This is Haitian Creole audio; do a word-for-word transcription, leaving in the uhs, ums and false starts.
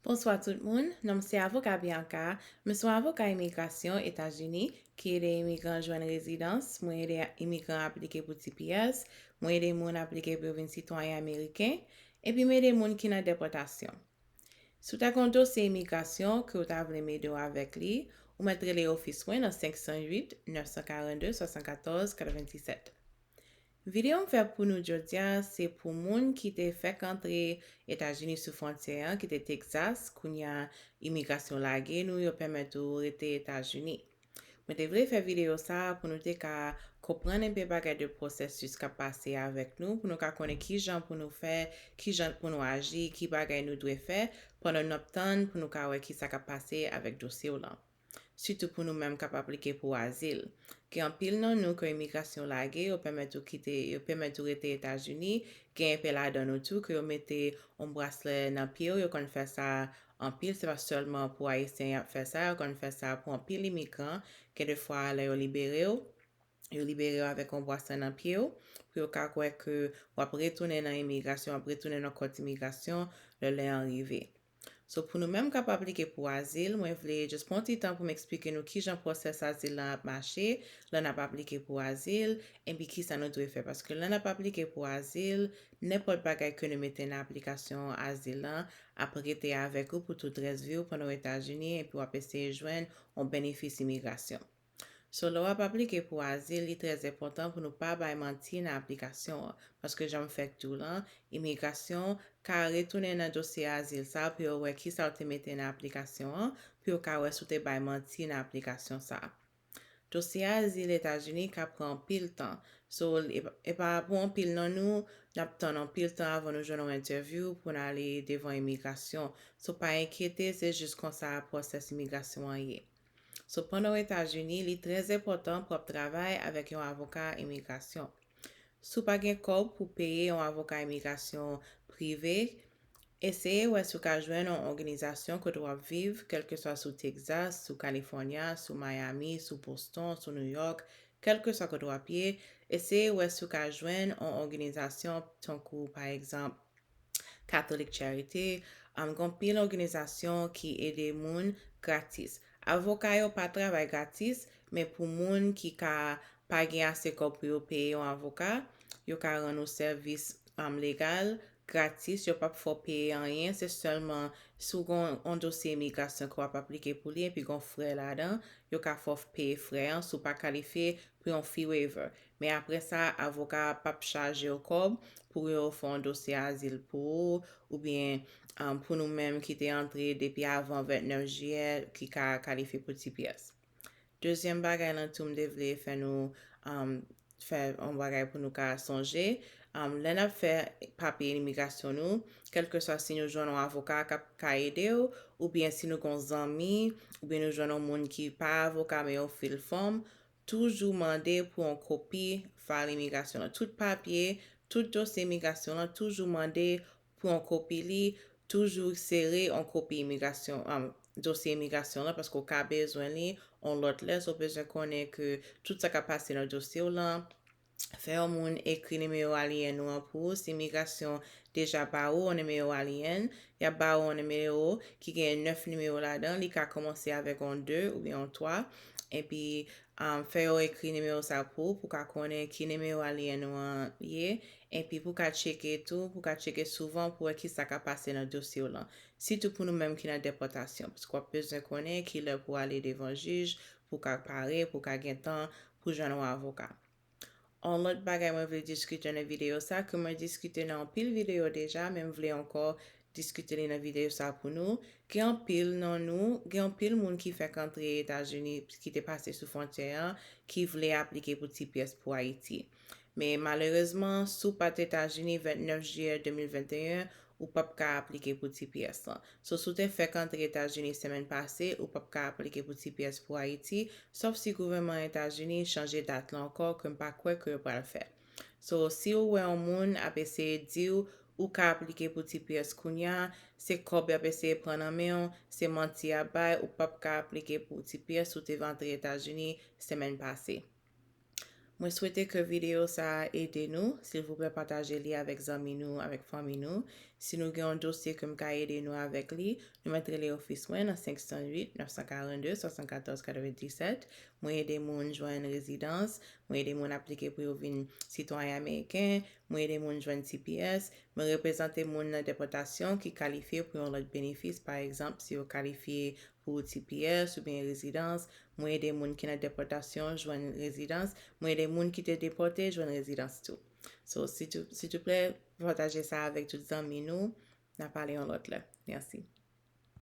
Bonswa tout moun, non m se avoka Bianca. Mwen se yon avoka imigrasyon Etazini ki ede imigran jwenn rezidans, mwen ede imigran aplike pou T P S, mwen ede moun aplike pou yo vin sitwayen ameriken, epi m ede moun ki nan depòtasyon. Si w ta gen yon dosye imigrasyon ke w ta vle m ede w avèk li, ou mèt rele ofis mwen nan senk san uit, nèf san karannde, swasannkatòz, katrevenndisèt. Videyo m fè pou nou jodi a, se pou moun ki te fèk antre Etazini sou fwontyè an, ki te Texas, kounye a imigrasyon lage nou, yo pèmèt ou rete Etazini. Mwen te vle fè videyo sa a pou nou te ka konprann enpe bagay de pwosesis k ap pase avèk nou, pou nou ka konnen ki jan pou nou fè, ki jan pou nou aji, ki bagay nou dwe fè, pandan n ap tann pou nou ka wè ki sa k ap pase avèk dosye w lan. Sitou pou nou menm k ap aplike pou azil. Gen anpil nan nou ke imigrasyon lage, yo pèmèt ou kite, yo pèmèt ou rete Etazini, gen enpe ladan nou tou ke yo mete yon braslè nan pye w, yo konn fè sa anpil, se pa sèlman pou Ayisyen y ap fè sa, yo konn fè sa pou anpil imigran, gen de fwa lè yo libere w, yo libere w avèk yon braslè nan pye w, pou yo ka kwè ke w ap retounen nan imigrasyon, w ap retounen nan kòt imigrasyon lè lè an rive. So, pou nou menm k ap aplike pou azil, mwen vle just pran ti tan pou m eksplike nou ki jan pwosès azil lan ap mache, lè n ap aplike pou azil, epi ki sa nou dwe fè. Paske lè n ap aplike pou azil, nenpòt bagay ke nou mete nan aplikasyon azil lan ap rete avèk ou pou tout rès vi w pandan w Etazini, epi w ap eseye jwenn yon benefis imigrasyon. So, lè w ap aplike pou azil, li trè enpòtan pou nou pa bay manti nan aplikasyon an, paske jan m fèk di w lan, imigrasyon ka retounen nan dosye azil sa a pou yo wè ki sa w te mete nan aplikasyon an, pou yo ka wè si w te bay manti nan aplikasyon sa a. Dosye azil Etazini ka pran anpil tan. So, e pa, e pa pou anpil nan nou, n ap tann anpil tan avan nou jwenn yon entèvyou pou n ale devan imigrasyon. So, pa enkyete, se jis konsa pwosès imigrasyon an ye. So, pandan w Etazini, li trè enpòtan pou w ap travay avèk yon avoka imigrasyon. Si w pa gen kòb pou peye yon avoka imigrasyon prive, eseye wè si w ka jwenn yon òganizasyon kote w ap viv, kèlkeswa si w Texas, si w California, si w Miami, si w Boston, si w New York, kèlkeswa kote w ap ye, eseye wè si w ka jwenn yon òganizasyon tankou, pa egzanp, Catholic Charity, um, gen anpil òganizasyon ki ede moun gratis. Avoka yo pa travay gratis, men pou moun ki ka pa gen ase kòb pou yo peye yon avoka, yo ka rann ou sèvis, um, legal gratis, yo p ap fè w peye anyen, se sèlman si w gen yon dosye imigrasyon ke w ap aplike pou li, epi gen yon frè ladan, yo ka fè w peye frè an, si w pa kalifye pou yon fee waiver. Men apre sa, avoka a p ap chaje w kòb pou yo fè yon dosye azil pou ou, oubyen, um, pou nou menm ki te antre depi avan vennèf jiyè, ki ka kalifye pou T P S. Dezyèm bagay lan tou m te vle fè nou, um, fè yon bagay pou nou ka sonje, um, lè n ap fè papye imigrasyon nou, kèlkeswa si nou jwenn yon avoka k ap ka ede w, oubyen si nou gen yon zanmi, oubyen nou jwenn yon moun ki pa avoka men yo fil fòm, toujou mande pou yon kopi fayl imigrasyon lan. Tout papye, tout dosye imigrasyon lan, toujou mande pou yon kopi li, toujou sere yon kopi imigrasyon, um, dosye imigrasyon lan, paske w ka bezwen li yon lòt lè, so w bezwen konnen ke tout sa k ap pase nan dosye w lan, fè yon moun ekri nimewo ALIEN ou an pou ou. Si imigrasyon deja ba ou yon nimewo ALIEN, y ap ba ou yon nimewo ki gen nèf nimewo ladan, li ka kòmanse avèk yon de oubyen yon twa. Epi, um, fè yo ekri nimewo sa pou ou, pou w ka konnen ki nimewo ALIEN ou an ye. Epi pou w ka tcheke tou, pou w ka tcheke souvan pou wè ki sa k ap pase nan dosye w lan. Sitou pou nou menm ki nan depòtasyon, paske w ap bezwen konnen ki lè pou w ale devan jij, pou w ka pare, pou w ka gen tan pou jwenn yon avoka. Yon lòt bagay mwen vle diskite nan videyo sa, ke mwen diskite nan anpil videyo deja, men m vle ankò diskite li nan videyo sa pou nou. Gen anpil nan nou, gen anpil moun ki fèk antre Etazini, ki te pase sou fwontyè an, ki vle aplike pou T P S pou Ayiti. Men malerezman, si w pa t Etazini vennèf jiyè de mil venteyen, ou p ap ka aplike pou T P S lan. So, si w te fèk antre Etazini semèn pase, ou p ap ka aplike pou T P S pou Ayiti, sòf si gouvènman Etazini chanje dat lan ankò, ke m pa kwè ke yo pral fè. So, si w wè yon moun ap eseye di w ou ka aplike pou T P S kounye a, se kòb y ap eseye pran nan men w, se manti y ap bay, ou p ap ka aplike pou T P S si w te antre Etazini semèn pase. Mwen swete ke videyo sa a ede nou. Silvouplè, pataje li avèk zanmi nou, avèk fanmi nou. Si nou gen yon dosye ke m ka ede nou avèk li, nou mèt rele ofis mwen nan senk san uit, nèf san karannde, swasannkatòz katrevenndisèt. Mwen ede moun jwenn rezidans, mwen ede moun aplike pou yo vin sitwayen ameriken, mwen ede moun jwenn T P S, mwen reprezante moun nan depòtasyon ki kalifye pou yon lòt benefis, pa egzanp, si yo kalifye pou T P S oubyen rezidans, mwen ede moun ki nan depòtasyon jwenn rezidans, mwen ede moun ki te depòte jwenn rezidans tou. So, sitouplè, pataje sa avèk tout zanmi nou. N a pale yon lòt lè. Mèsi.